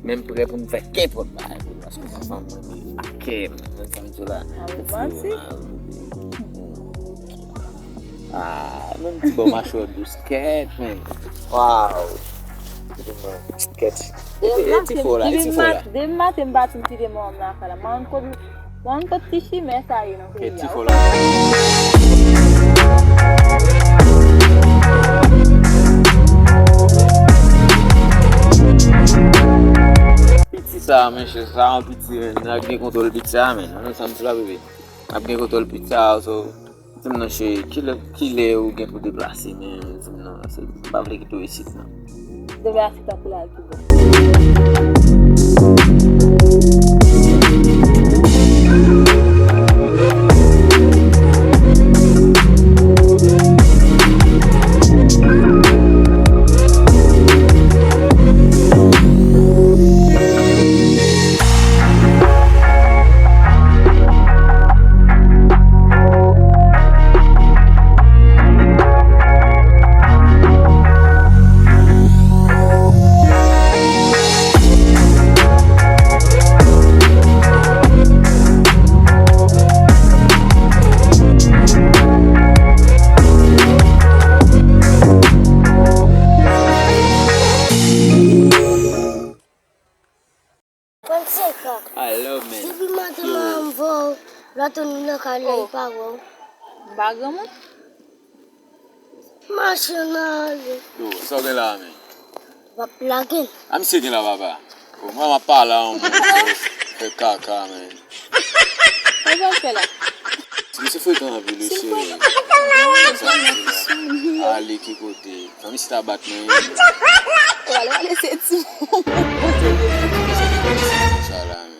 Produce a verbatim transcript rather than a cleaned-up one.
Men m prè pou m fè kenpòt bagay pou ou, paske ou se fanm mwen, men pa kè m, ou konprann sa m di w la? Ah, ou manti. Ah, menm ti bò machwè w dous kèt, men. Waw. Kèt. E, e ti fo la, e ti fo la. Depi maten m pati m kite manman m nan kay la. Mwen kot, mwen kot ti chimè sa ye nan peyi a. Kèt ti fo la. Piti sa, men, sa yon piti, men, n ap gen kontwòl piti sa, men. Nan sans la, bebe. N ap gen kontwòl piti sa, so. Di m non, cheri, kilè, kilè ou gen pou deplase, men di m non, se, m pa vle kite w isit, non. Demen a sèt è pou l al tou bon. Francisca. I love, man. Depi maten, yo, manman m voye w, lòt ou nan kay la, li pa wè w. M pa granmoun. Mache nan ale. Yo, sa w gen la, men? W ap lage l. A, misye gen la, papa. O, mwen, m ap pale a yon moun, fè kaka, men. Sa w ap fè la? Misye frekan anpil, wi, cheri. Ale ki kote? Fanmi si ta bat mwen. Wale, wale, se ti. Sa la, men.